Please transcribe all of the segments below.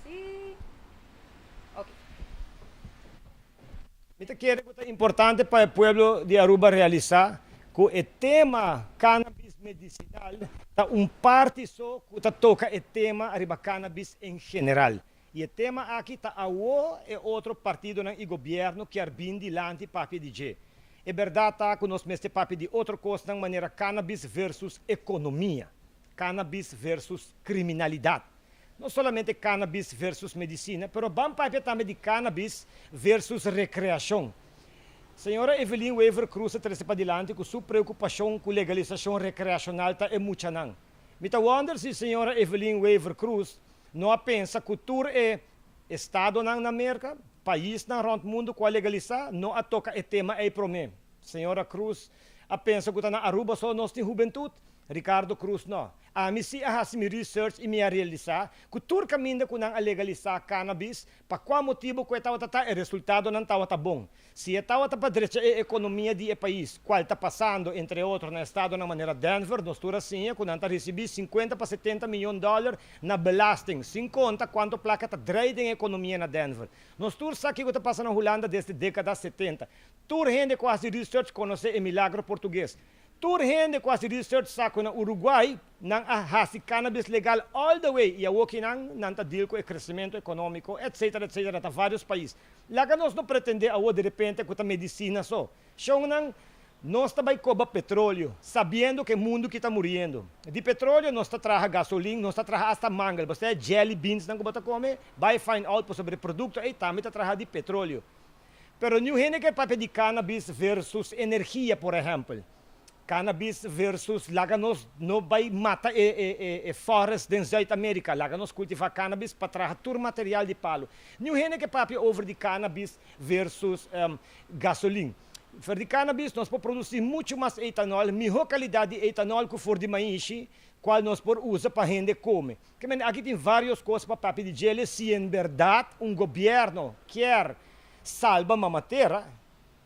Si. Ok. Mi ta kere ku ta importante pa e pueblo di Aruba realisa ku e tema cannabis medicinal ta un parti so ku ta toka e tema ariba cannabis en general. Y e tema aki ta awo e otro partidonan y gobierno kier bin dilanti papia di dje. E berdad ta cu nos mester papia di otro cosnan manera cannabis versus economia, cannabis versus criminalidad. No solamente cannabis versus medicina, pero ban papia tambe di cannabis versus recreacion. Señora Evelyn Wever Croes a trece padilanti cu su preocupacion cu legalisacion recreacional ta e muchanan. Mi ta wonder si señora Evelyn Wever Croes no a pensa cu tur e estadonan na Merca, paisnan rond mundo cu a legalisa, no a toca e tema ey prome. Señora Croes a pensa cu ta na Aruba so nos tin hubentud? Ricardo Croes no. Ami si a haci mi research y mi a realisa cu tur caminda cu nan a legalisa cannabis, pa cua motibo cu e tawata ta, e resultadonan tawata bon. Si e tawata pa drecha e ekonomia di e pais, kual ta pasando entre otro na estadonan manera Denver, nos tur a siña ku nan ta risibí sinkuenta pa setenta miyon dòler na belasting, sin konta kuantu plaka ta drei den e ekonomia na Denver. Nos tur sa kiko ta pasa na Hulanda desde dékada setenta. Tur hende ku hasi research konosé e milagro portugues. Tur hende ku hasi research sa ku na Uruguay nan a hasi cannabis legal all the way i awoki nan nan ta deal ku e kresementu ekonómiko etc etc ta vários pais. Laga nos no pretendé awor di repente ku ta medisina so. Shownan, nos ta bai koba petroleo, sabiendo ku e mundu ki ta muriendo. Di petroleo nos ta traha gasolin, nos ta traha asta mangel. Bo sa e jelly beansnan ku bo ta kome? Bai find out pasobra e produkto ei tambe ta traha di petroleo. Pero niun hende ke papia di cannabis versus energia, por ehèmpel. Cannabis versus laga nos no bai mata e e e forest den Zuid America, laga nos cultiva cannabis pa traha tur material di palu. Niun hende ke papia over di cannabis versus gasolin. For di cannabis nos por produci mucho mas etanol, miho calidad di etanol cu for di maishi, cual nos por usa pa hende come. Ke men aki tin varios cos pa papia di djele si en berdad un gobierno kier salba mama tera,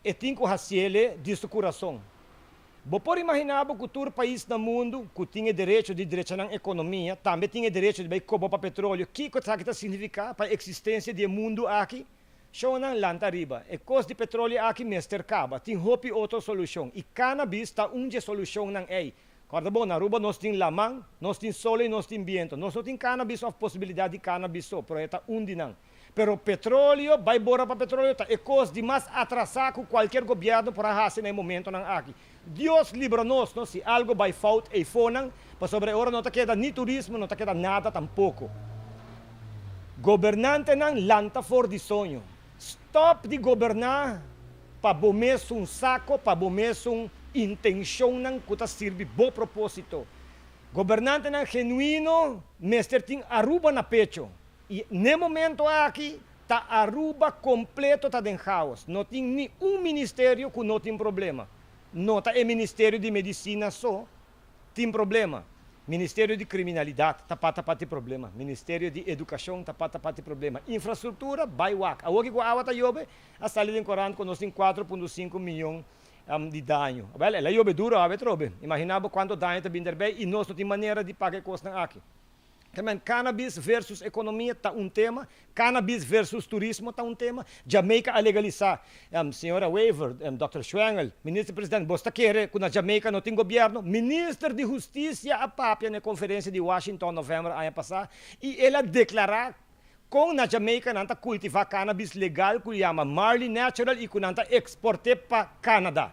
E tin ku hasiele di su kurason. Bo por imaginá bo ku tur pais na mundu ku tin e derecho di drecha nan ekonomia tambe tin e derecho di bai koba pa petroleo? Kiko esaki ta signifiká pa e eksistensia di e mundu aki? Shownan lanta ariba. E kos di petroleo aki mester kaba. Tin hopi otro solushon i cannabis ta un dje solushonnan ei. Kòrda bo, na Aruba nos tin laman, nos tin solo i nos tin biento. Nos no tin cannabis òf posibilidat di cannabis so, pero e ta un di nan. Pero petroleo, bai bora pa petroleo ta e kos di mas atrasá ku kualkier gobièrnu por a hasi na e momentonan aki. Dios libra nos, no, si algo bai fout eifonan, pasobra e ora no ta keda ni turismo, no ta keda nada tampoko. Gobernantenan lanta for di soño. Stòp di goberná pa bo mesun sako, pa bo mesun intenshonnan ku ta sirbi bo propósito. Gobernantenan genuino mester tin Aruba na pecho. Y n'e momento aki ta Aruba completo ta den chaos. No tin ni un ministerio cu no tin problema. No ta e ministerio di medicina so tin problema. Ministerio di criminalidad ta pata pati problema. Ministerio di educacion ta pata pati problema. Infrastructura, bay wak. Awoki cu awa ta yobe, a sali den corant cu nos tin 4.5 miyon di daño. Wel, el a yobe duro awe trobe. Imagina bo cuanto daño ta bin derbey y nos no tin manera di paga e cosnan aki. Tamen cannabis versus economia ta un tema, cannabis versus turismo ta un tema, Jamaica a legalisa, señora Wever, Dòkter Schwengel, Minister President, bos ta kere cu na Jamaica no tin gobierno? Minister di Husticia a papia na e conferencia di Washington november aña pasa y el a declara con na Jamaica nan ta cultiva cannabis legal cu yama Marley Natural y cu nan ta exporte pa Canada.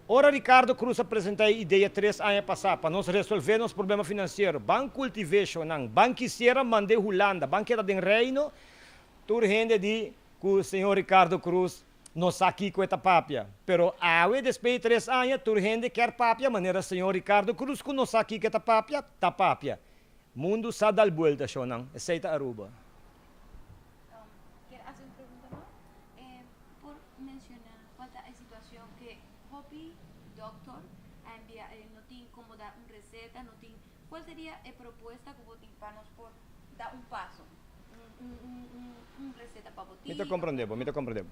Ora Ricardo Cruz a presenta e idea tres aña pasá pa nos resolvé nos problema finansiero, ban kultivé shownan, ban kisiera mand'é Hulanda, ban keda den Reino, tur hende di ku señor Ricardo Cruz no sa kiko e ta papia. Pero awe despues di tres aña tur hende kier papia manera señor Ricardo Cruz ku no sa kiko e ta papia, ta papia. Mundu sa dal buelta shownan, esei ta Aruba. Kier hasi un pregunta no? Por menciona cual ta e situacion ke hopi doctor a envia e no tin como da un receta, no tin, cual seria e propuesta cu bo tin pa nos por da un paso, un un un un receta pa bo Mi ta comprende bo, mi ta comprende bo.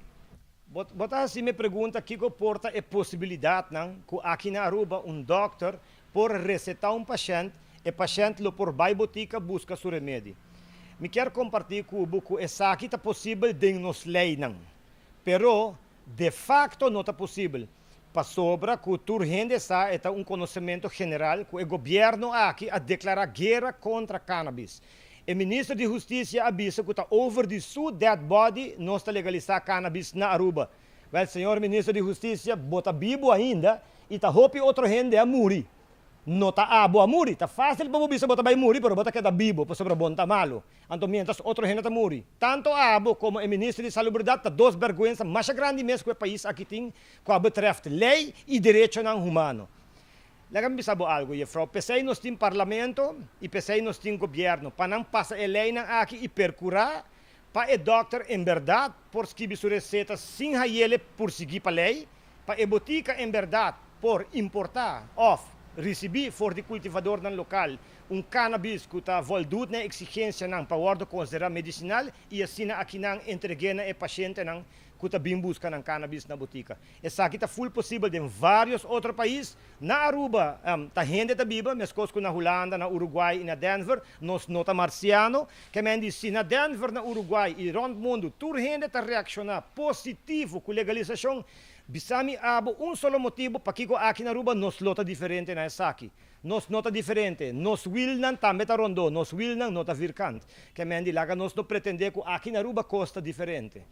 Bo bo ta haci mi pregunta kico por ta e posibilidadnan cu aki na Aruba un doctor por receta un pashent, e pashent lo por bay botica busca su remedi. Mi kier comparti cu bo cu esaki ta posibel den nos leynan. Pero, de facto no ta posibel. Pasobra cu tur hende sa, e ta un conocemento general, cu e gobierno aki a declara guera contra cannabis. E minister di Husticia a bisa cu ta over di su dead body nos ta legalisa cannabis na Aruba. Wel, señor minister di Husticia, bo ta bibo ainda y ta hopi otro hende a muri. No ta abo a muri. Ta facil pa bo bisa bo ta bay muri, pero bo ta keda bibo pasobra bo no ta malo. Anto mientras otro hende ta muri. Tanto abo como e minister di Salubridad ta dos berguensa mas grandi mes cu e pais aki tin cu betreft ley y derechonan humano. Laga mi bisa bo algo, juffrouw. Pesey nos tin parlamento y pesey nos tin gobierno. Pa nan pasa e leynan aki y percura pa e dokter en berdad por skirbi su receta sin hayele persegui pa ley, pa e botica en berdad por importa of ricibi for di cultivadornan local un cannabis cu ta voldoet na exigencianan pa wordo considera medicinal y asina aki nan entrega na e pacientenan cu ta bin busca nan cannabis na botica. Esaki ta full posibel den varios otro pais. Na Aruba, ta hende ta biba, mescos cu na Hulanda, na Uruguay y na Denver, nos no ta marciano. Kiermen si na Denver, na Uruguay y rond mundo, tur hende ta reacciona positivo cu legalisacion, bisami abo un solo motibo pakico aki na Aruba nos lo ta diferente na esaki. Nos no ta diferente, nos wielnan tambe ta rondo, nos wielnan no ta vierkant. Kiermen laga nos no pretende cu aki na Aruba cos ta diferente.